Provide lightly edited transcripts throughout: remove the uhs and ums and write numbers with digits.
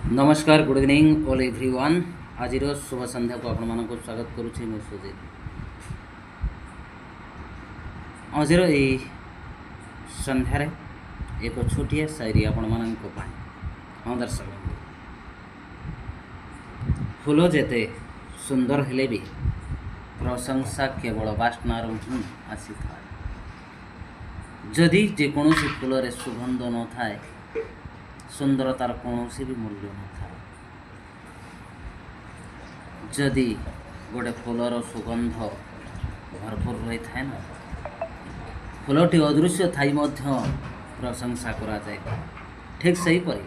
ନମସ୍କାର, good evening all everyone. ଆଜିର ଶୁଭ ସନ୍ଧ୍ୟାକୁ ଆପଣମାନଙ୍କୁ ସ୍ୱାଗତ କରୁଛି ମୁଁ ସୁଜିତ। ଆଜିର ଏଇ ସନ୍ଧ୍ୟାରେ ଏକ ଛୋଟିଆ ସାଇରୀ ଆପଣମାନଙ୍କ ପାଇଁ। ହଁ ଦର୍ଶକ ବନ୍ଧୁ, ଫୁଲ ଯେତେ ସୁନ୍ଦର ହେଲେ ବି ପ୍ରଶଂସା କେବଳ ବାସ୍ନାରୁ ହିଁ ଆସିଥାଏ। ଯଦି ଯେକୌଣସି ଫୁଲରେ ସୁଗନ୍ଧ ନଥାଏ, ସୁନ୍ଦରତାର କୌଣସି ବି ମୂଲ୍ୟ ନଥାଏ। ଯଦି ଗୋଟେ ଫୁଲର ସୁଗନ୍ଧ ଭରପୁର ରହିଥାଏ ନା, ଫୁଲଟି ଅଦୃଶ୍ୟ ଥାଇ ମଧ୍ୟ ପ୍ରଶଂସା କରାଯାଇଥାଏ। ଠିକ୍ ସେହିପରି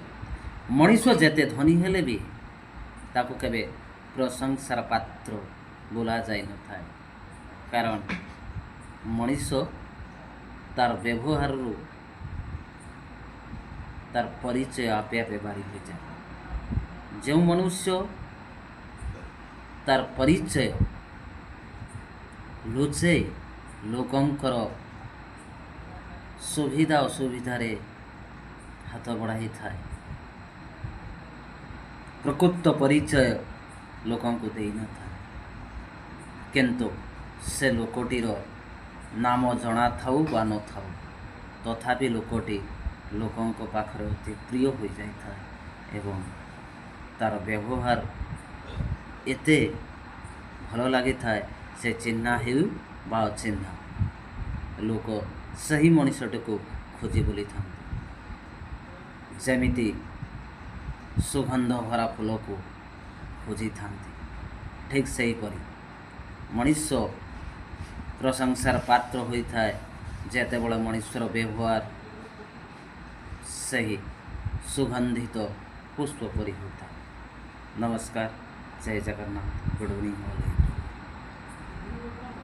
ମଣିଷ ଯେତେ ଧନୀ ହେଲେ ବି ତାକୁ କେବେ ପ୍ରଶଂସାର ପାତ୍ର ବୋଲା ଯାଇନଥାଏ, କାରଣ ମଣିଷ ତାର ବ୍ୟବହାରରୁ ତାର ପରିଚୟ ଆପେ ଆପେ ବାରି ହୋଇଯାଏ। ଯେଉଁ ମନୁଷ୍ୟ ତାର ପରିଚୟ ଲୁଚେଇ ଲୋକଙ୍କର ସୁବିଧା ଅସୁବିଧାରେ ହାତ ବଢ଼ାଇଥାଏ, ପ୍ରକୃତ ପରିଚୟ ଲୋକଙ୍କୁ ଦେଇନଥାଏ, କିନ୍ତୁ ସେ ଲୋକଟିର ନାମ ଜଣା ଥାଉ ବା ନଥାଉ, ତଥାପି ଲୋକଟି ଲୋକଙ୍କ ପାଖରେ ଅତି ପ୍ରିୟ ହୋଇଯାଇଥାଏ ଏବଂ ତାର ବ୍ୟବହାର ଏତେ ଭଲ ଲାଗିଥାଏ, ସେ ଚିହ୍ନା ହେଉ ବା ଅଚିହ୍ନା, ଲୋକ ସେହି ମଣିଷଟିକୁ ଖୋଜି ବୁଲିଥାନ୍ତି, ଯେମିତି ସୁଗନ୍ଧ ଭରା ଫୁଲକୁ ଖୋଜିଥାନ୍ତି। ଠିକ୍ ସେହିପରି ମଣିଷ ପ୍ରଶଂସାର ପାତ୍ର ହୋଇଥାଏ ଯେତେବେଳେ ମଣିଷର ବ୍ୟବହାର ସେହି ସୁଗନ୍ଧିତ ପୁଷ୍ପ ପରି ହୋଇଥାଏ। ନମସ୍କାର, ଜୟ ଜଗନ୍ନାଥ, ଗୁଡ୍ ଇଭିନିଂ ଅଲ୍।